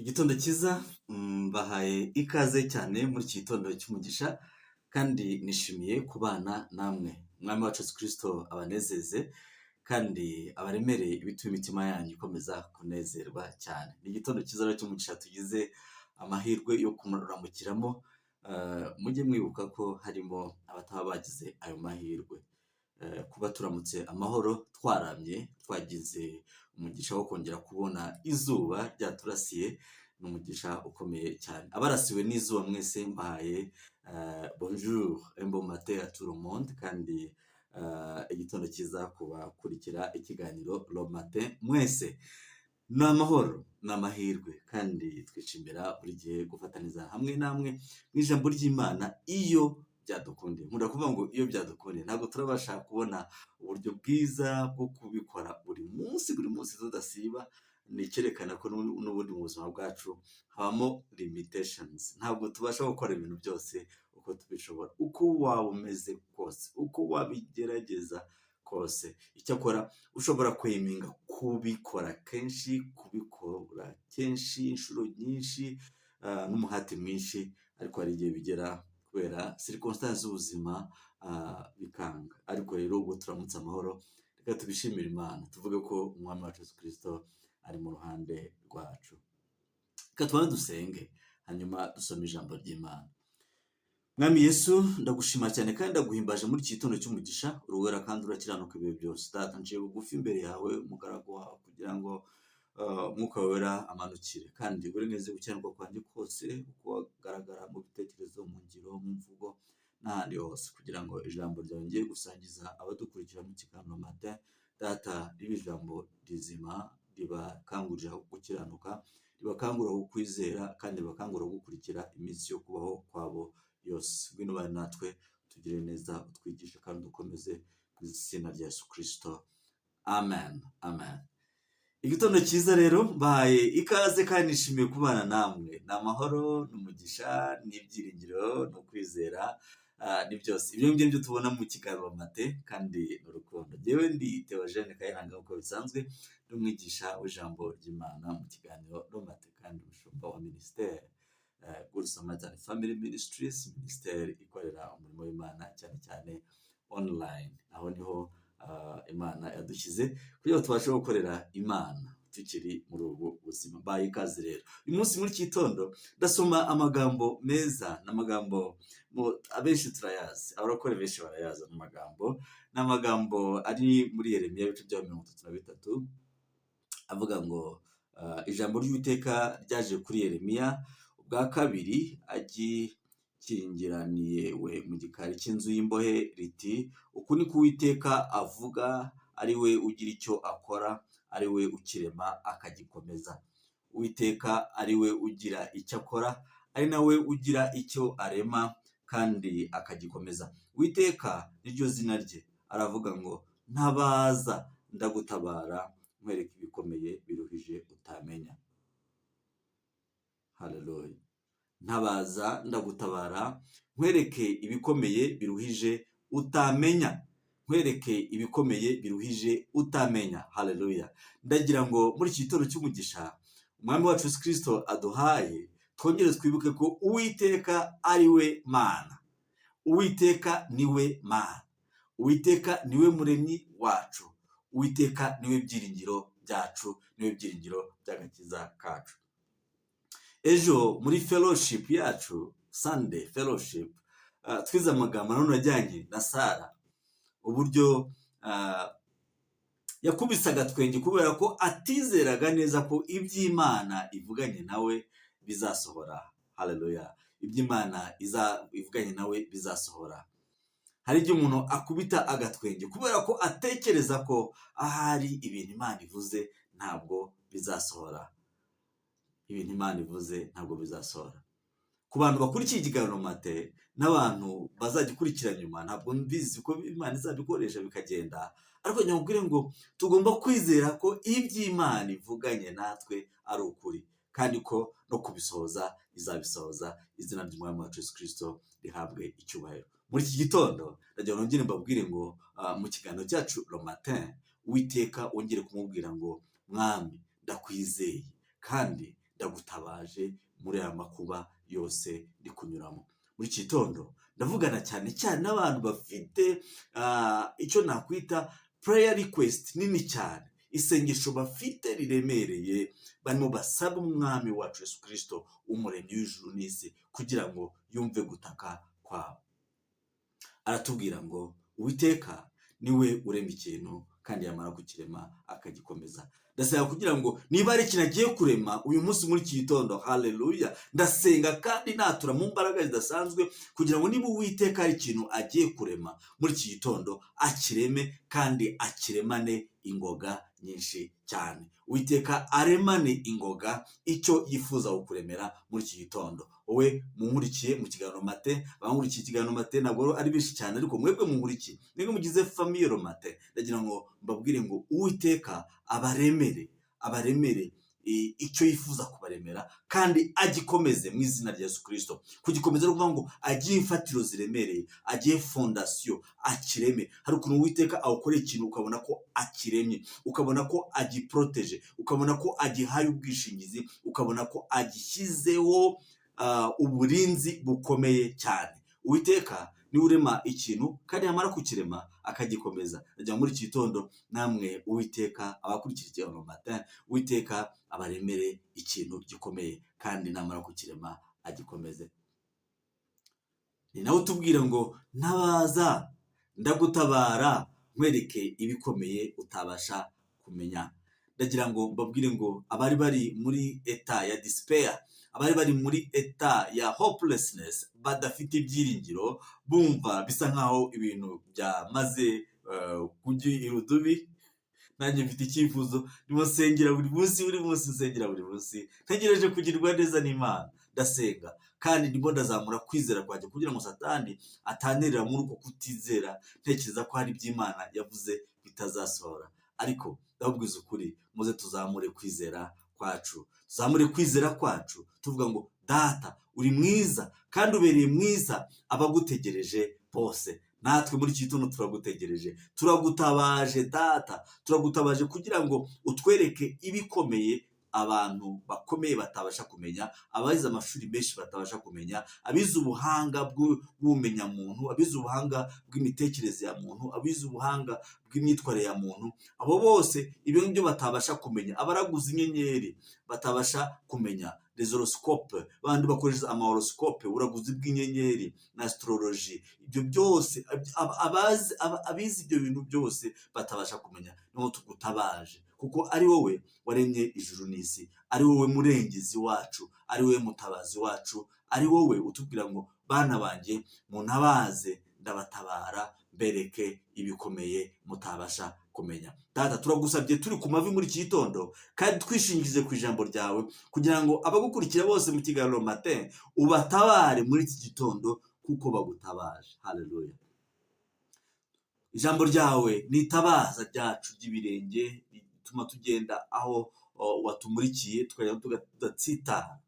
Igitondo cyiza, mbahaye ikaze cyane muri iki gitondo cy'umugisha kandi nishimiye kubana namwe. Umwami wacu Yesu Kristo abanezeze kandi abaremere ibituma imitima yanyu ikomeza kunezerwa cyane. Ni igitondo cyiza rero cy'umugisha tugize amahirwe yo kuramukiramo, mujye mwibuka ko harimo abataba bagize ayo mahirwe. Kuba turamutse amahoro, twaramye, twagize umugisha wo kongera kubona izuba ryaturasiye, ni umugisha ukomeye cyane. Abarasiwe n'izuba mwese mbahaye bonjour, un bon matin à tout le monde, kandi igitondo cyiza kubakurikira ikiganiro Le Matin mwese. Ni amahoro, ni amahirwe kandi twishimira buri gihe gufatanyiriza hamwe namwe mu ijambo ry'Imana iyo byadukundiye. Nkunda kuvuga ngo iyo byadukundiye, ntabwo turabasha kubona uburyo bwiza bwo kubikora buri munsi, buri munsi tudasiba, ni icyerekana ko n'ubundi mu buzima bwacu habamo limitations. Ntabwo tubasha gukora ibintu byose uko tubishobora, uko waba umeze kose, uko wabigerageza kose. Icyakora ushobora kweminga kubikora kenshi, kubikora kenshi inshuro nyinshi n'umuhati mwinshi, ariko hari igihe bigera kubera circonstances z'ubuzima bikanga. Ariko rero ubwo turamutse amahoro, reka tubishimire Imana, tuvuge ko Umwami wacu Yesu Kristo ari mu ruhande rwacu. Reka tubanze dusenge, hanyuma dusome ijambo ry'Imana. Mwami Yesu, ndagushima cyane kandi ndaguhimbaje muri iki gitondo cy'umugisha, uruwera kandi urakiranuka ibihe byose. Data, nciye bugufi imbere yawe, umugaragu wawe, kugira ngo Umwuka Wera amanukire kandi uburenganzira gukiranuka kwanjye kose uko kugaragara mu bitekerezo, mu ngiro, mu mvugo n'ahandi hose, kugira ngo ijambo ryawe ngiye gusangiza abadukurikira mu kiganiro Matin, Data, ribe ijambo rizima ribakangurira gukiranuka, ribakangurira kukwizera kandi ribakangurira gukurikira iminsi yo kubaho kwabo yose. Ngwino ubane natwe, utugirire neza, utwigishe kandi udukomeze mu izina rya Yesu Kristo, amen, amen. Igitondo cyiza rero, mbahaye ikaze kandi nishimiye kubana namwe. Ni amahoro, ni umugisha, ni ibyiringiro, ni ukwizera, ni byose ibyo ngibyo byo tubona mu kiganiro Matin, kandi ni urukundo. Njyewe ndi Theogene Kayiranga nk'uko bisanzwe, ndi umwigisha w'ijambo ry'Imana mu kiganiro Matin kandi umushumba wa minisiteri Good Samaritan Family Ministries, minisiteri ikorera umurimo w'Imana cyane cyane online. Aho niho Imana yadushyize kugira ngo tubashe gukorera Imana tukiri muri ubu buzima. Mbahaye ikaze rero. Uyu munsi muri iki gitondo ndasoma amagambo meza, ni amagambo abenshi turayazi, abarokore benshi barayazi. Ni amagambo ari muri Yeremiya ibice bya 33, avuga ngo ijambo ry'Uwiteka ryaje kuri Yeremiya ubwa kabiri agikingiraniye we mu gikari cy'inzu y'imbohe riti: "Uku ni ko Uwiteka avuga, ari we ugira icyo akora, ari we ukirema akagikomeza." Uwiteka ari we ugira icyo akora, ari nawe ugira icyo arema kandi akagikomeza. Uwiteka niryo zina rye. Aravuga ngo: "Ntabaza ndagutabara, nkwereke ibikomeye biruhije utamenya." Haleluya! Ntabaza ndagutabara, nkwereke ibikomeye biruhije utamenya, nkwereke ibikomeye biruhije utamenya. Haleluya! Ndagira ngo muri iki gitondo cy'umugisha Umwami wacu Yesu Kristo aduhaye, twongere twibuke ko Uwiteka ari we Mana. Uwiteka ni we Mana, Uwiteka ni we Muremyi wacu, Uwiteka niwe byiringiro byacu, niwe byiringiro by'agakiza kacu. Ejo muri fellowship yacu, Sunday fellowship, twize amagambo nanone ajyanye na Sara, uburyo yakubise agatwenge kubera ko atizeraga neza ko iby'Imana ivuganye nawe bizasohora. Haleluya! Iby'Imana ivuganye nawe bizasohora. Hari igihe umuntu akubita agatwenge kubera ko atekereza ko ahari ibintu Imana ivuze ntabwo bizasohora. Ibintu Imana ivuze ntabwo bizasohora. Ku bantu bakurikiye ikiganiro Matin n'abantu bazagikurikira nyuma, ntabwo mbizi ko Imana izabikoresha bikagenda, ariko nyamubwire ngo tugomba kwizera ko iby'Imana ivuganye natwe ari ukuri, kandi ko no kubisohoza izabisohoza. Izina ry'Umwami wacu Yesu Kristo rihabwe icyubahiro. Muri iki gitondo ndagira ngo nongere mbabwire ngo mu kiganiro cyacu Le Matin, Uwiteka wongere kumubwira ngo: "Mwami, ndakwizeye kandi Ndagutabaje muri aya makuba yose ndi kunyuramo. Muri iki gitondo ndavugana cyane cyane n'abantu bafite icyo nakwita prayer request nini cyane, isengesho bafite riremereye, barimo basaba Umwami wacu Yesu Kirisito, Umuremyi w'ijuru n'isi, kugira ngo yumve gutaka kwabo. Aratubwira ngo Uwiteka niwe urema ikintu, kandi yamara kukirema akagikomeza. Ndasaba kugira ngo niba hari ikintu agiye kurema uyu munsi muri iki gitondo, haleluya, ndasenga kandi natura mu mbaraga zidasanzwe kugira ngo niba Uwiteka hari ikintu agiye kurema muri iki gitondo, akireme kandi akiremane ingoga nyinshi cyane. Uwiteka aremane ingoga icyo yifuza kukuremera muri iki gitondo. Wowe munkurikiye mu kiganiro mate, abankurikiye ikiganiro mate ntabwo ari benshi cyane, ariko mwebwe munkurikiye, mwebwe mugize famille mate, ndagira ngo mbabwire ngo Uwiteka abaremere, abaremere icyo yifuza kubaremera kandi agikomeze mu izina rya Yesu Kirisito. Kugikomeza ni ukuvuga ngo agiye imfatiro ziremereye, agiye fondation, akireme. Hari ukuntu Uwiteka awukoreye ikintu ukabona ko akiremye, ukabona ko agiporoteje, ukabona ko agihaye ubwishingizi, ukabona ko agishyizeho uburinzi bukomeye cyane. Uwiteka niwe urema ikintu, kandi yamara kukirema akagikomeza. Ndagira ngo muri iki gitondo namwe Uwiteka, abakurikira ikiganiro matin, Uwiteka abaremere ikintu gikomeye, kandi namara kukirema agikomeze. Ni nawe utubwira ngo: "Ntabaza, ndagutabara, nkwereke ibikomeye utabasha kumenya." Ndagira ngo mbabwire ngo abari bari muri état ya despair, abari bari muri état ya hopelessness, badafite ibyiringiro, bumva bisa nkaho ibintu byamaze kujya irudubi, nanjye mfite icyifuzo. Ndimo nsengera buri munsi, buri munsi nsengera buri munsi, ntegereje kugirwa neza n'Imana. Ndasenga kandi ndimo ndazamura kwizera kwanjye kugira ngo Satani atanterera muri uko kutizera, ntekereza ko hari ibyo Imana yavuze bitazasohora. Ariko ndababwiza ukuri, muze tuzamure kwizera kwacu, tuzamure kwizera kwacu tuvuga ngo: "Data, uri mwiza kandi ubereye mwiza abagutegereje bose." Natwe muri iki gitondo turagutegereje, turagutabaje Data, turagutabaje kugira ngo utwereke ibikomeye abantu bakomeye batabasha kumenya, abize amashuri menshi batabasha kumenya, abize ubuhanga bw'ubumenyamuntu, abize ubuhanga bw'imitekerereze ya muntu, abize ubuhanga bw'imyitwarire ya muntu, abo bose ibyo ngibyo batabasha kumenya, abaraguza inyenyeri batabasha kumenya, les horoscopes, bandi bakoresha amahoroscope, uburaguzi bw'inyenyeri na astrology, ibyo byose abazi, abize ibyo bintu byose batabasha kumenya. Niho tugutabaje, kuko ari wowe waremye ijuru n'isi, ari wowe murengezi wacu, ari wowe mutabazi wacu, ari wowe utubwira ngo: "Bana banjye, muntabaze, ndabatabara, mbereke ibikomeye mutabasha kumenya." Data, turagusabye turi ku mavi muri iki gitondo kandi twishingikirije ku ijambo ryawe, kugira ngo abagukurikira bose mu kiganiro matin ubatabare muri iki gitondo kuko bagutabaje. Haleluya! Ijambo ryawe ni itabaza ryacu ry'ibirenge, rituma tugenda aho watumurikiye, tukajya tudatsitara.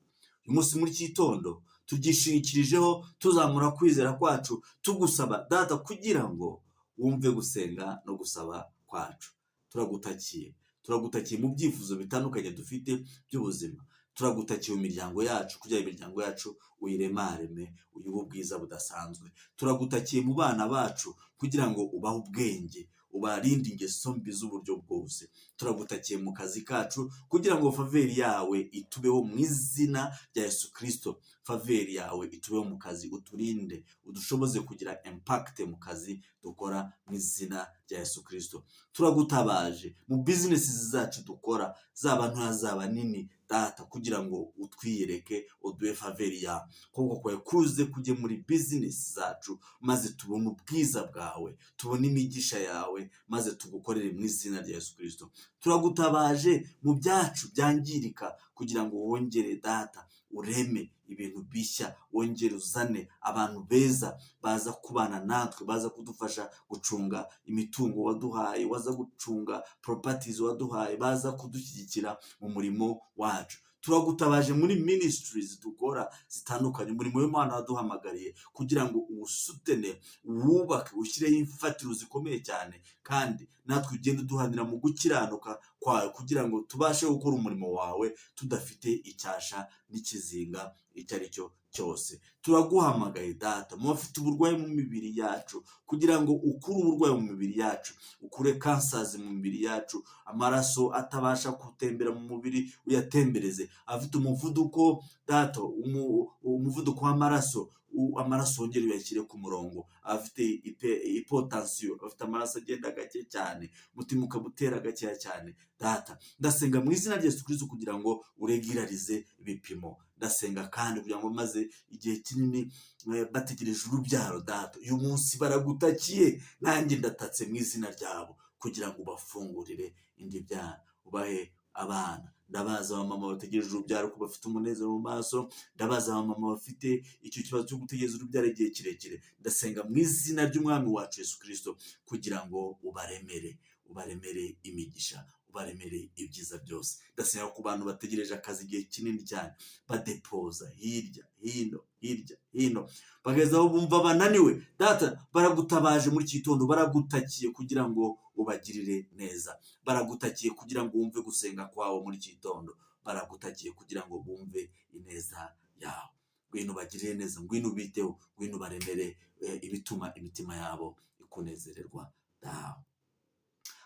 Uyu munsi muri iki gitondo turyishingikirijeho, tuzamura kwizera kwacu, tugusaba Data kugira ngo wumve gusenga no gusaba kwacu. Turagutakiye, turagutakiye mu byifuzo bitandukanye dufite by'ubuzima. Turagutakiye mu miryango yacu kugira ngo imiryango yacu uyiremareme, uyihe ubwiza budasanzwe. Turagutakiye mu bana bacu kugira ngo ubahe ubwenge, ubarinde ingeso mbi z'uburyo bwose. Turagutakiye mu kazi kacu kugira ngo faveur yawe itubeho mu izina rya Yesu Kirisito. Faveur yawe itubeho mu kazi, uturinde, udushoboze kugira impact mu kazi dukora mu izina rya Yesu Kirisito. Turagutabaje mu bizinesi zacu dukora, zaba ntoya zaba nini, Data, kugira ngo utwiyereke, uduhe faveur yawe, ukuboko kwawe kuze kujye muri bizinesi zacu, maze tubone ubwiza bwawe, tubone imigisha yawe, maze tugukorere mu izina rya Yesu Kirisito. Turagutabaje mu byacu byangirika kugira ngo wongere Data ureme ibintu bishya, wongere uzane abantu beza baza kubana natwe, baza kudufasha gucunga imitungo waduhaye, baza gucunga properties waduhaye, baza kudushyigikira mu murimo wacu. Turagutabaje muri ministries dukora zitandukanye, umurimo w'Imana waduhamagariye, kugira ngo uwusutene, wubake, ushyireho imfatiro zikomeye cyane, kandi natwe ugende uduhanira mu gukiranuka. kwawe, kugira ngo tubashe gukora umurimo wawe tudafite icyasha n'ikizinga icyo ari cyo cyose. Turaguhamagaye Data, mu bafite uburwayi mu mibiri yacu, kugira ngo ukure uburwayi mu mibiri yacu, ukure kanseri mu mibiri yacu, amaraso atabasha gutembera mu mubiri uyatembereze, afite umuvuduko Data, umuvuduko w'amaraso, amaraso wongere uyashyire ku murongo, afite hypotension, afite amaraso agenda gake cyane, umutima ukaba utera gakeya cyane. Data, ndasenga mu izina rya Yesu Kristo kugira ngo uregirarize ibipimo. Ndasenga kandi kugira ngo maze igihe kinini bategereje urubyaro, Data, uyu munsi baragutakiye, nanjye ndatatse mu izina ryabo kugira ngo ubafungurire indi byaro, ubahe abana. Ndabaza abamama bategereje urubyaro ko bafite umunezero mu maso, ndabaza abamama bafite icyo kibazo cyo gutegereza urubyaro igihe kirekire. Ndasenga mu izina ry'Umwami wacu Yesu Kristo kugira ngo ubaremere, ubaremere imigisha, ubaremere ibyiza byose. Ndasenga ku bantu bategereje akazi igihe kinini cyane, badepoza hirya hino, hirya hino, bageza aho bumva bananiwe. Data, baragutabaje muri iki gitondo, baragutakiye kugira ngo ubagirire neza, baragutakiye kugira ngo wumve gusenga kwawe muri iki gitondo, baragutakiye kugira ngo bumve ineza yawe. Ngwino ubagirire neza, ngwino ubiteho, ngwino ubaremere ibituma imitima yabo ikunezererwa. Dawe,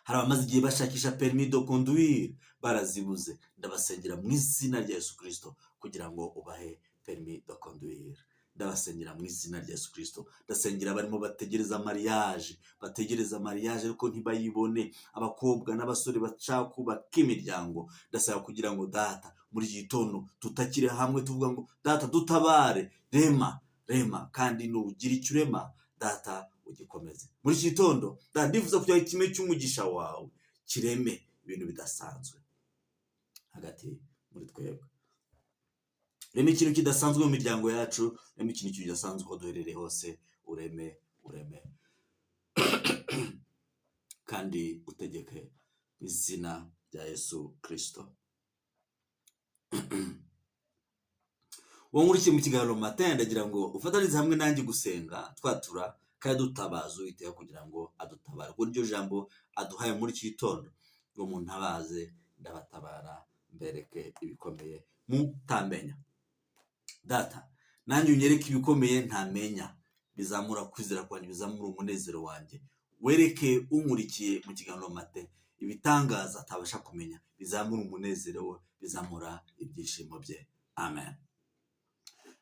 hari abamaze igihe bashakisha permis de conduire barazibuze, ndabasengera mu izina rya Yesu Kristo kugira ngo ubahe permis de conduire. Ndabasengera mu izina rya Yesu Kristo. Ndasengera barimo bategereza mariage, bategereza mariage ariko ntibayibone, abakobwa n'abasore bashaka kubaka imiryango. Ndasaba kugira ngo Data, muri iki gitondo tutakire hamwe tuvuga ngo Data dutabare, rema, rema, kandi nugira icyo urema Data ugikomeze. Muri iki gitondo Data, ndifuza kugira ngo ikime cy'umugisha wawe kireme ibintu bidasanzwe hagati muri twebwe. Rema ikintu kidasanzwe mu miryango yacu, rema ikintu kidasanzwe aho duherereye hose, ureme, ureme kandi utegeke mu izina rya Yesu Kristo. Wowe nkurikiye mu kiganiro matin, ndagira ngo ufatanyirize hamwe nanjye gusenga twatura kandi dutabaza Uwiteka kugira ngo adutabare, kuko niryo jambo aduhaye muri iki gitondo ngo muntabaze ndabatabara mbereke ibikomeye mutamenya. Data, nanjye unyereke ibikomeye ntamenya, bizamura kwizera kwanjye, bizamura umunezero wanjye. Wereke unkurikiye mu kiganiro matin ibitangaza atabasha kumenya, bizamura umunezero we, bizamura ibyishimo bye. Amen.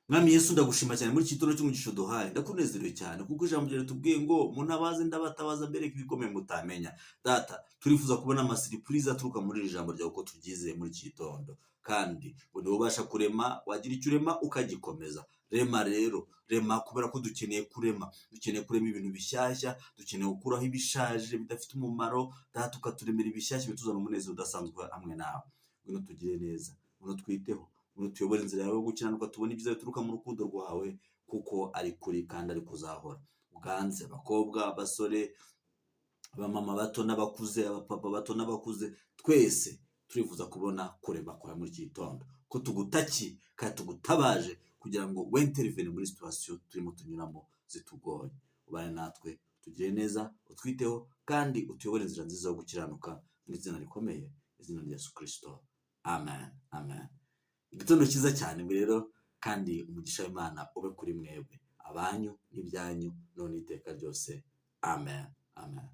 Mwami Yesu, ndagushima cyane muri iki gitondo cy'umugisha uduhaye, ndakunezerewe cyane kuko ijambo ryawe ritubwiye ngo muntabaze ndabatabaza mbereke ibikomeye mutamenya. Data, turifuza kubona amasurprise aturuka muri iri jambo ryawe uko turyizeye muri iki gitondo, kandi ngo niwe ubasha kurema, wagira icyo urema ukagikomeza. Rema rero, rema kubera ko dukeneye kurema, dukeneye kurema ibintu bishyashya, dukeneye gukuraho ibishaje bidafite umumaro. Data, ukaturemera ibishyashya bituzana umunezero udasanzwe hamwe nawe. Ngwino tugire neza, ngwino twiteho, ngwino tuyobore inzira yawe yo gukiranuka, tubone ibyiza bituruka mu rukundo rwawe, kuko ari kuri kandi ari kuzahora. Uganze abakobwa, abasore, abamama bato n'abakuze, abapapa bato n'abakuze, twese turifuza kubona kurema kwawe muri iki gitondo, ko tugutakiye kandi tugutabaje kugira ngo wintervene muri situation turimo tunyuramo zitugoye. Ubane natwe, tugire neza, utwiteho kandi utuyobore inzira nziza yo gukiranuka mu izina rikomeye, izina rya Yesu Kristo. Amen, amen. Igitondo cyiza cyane rero, kandi umugisha w'Imana ube kuri mwebwe, abanyu n'ibyanyu, none iteka ryose. Amen, amen.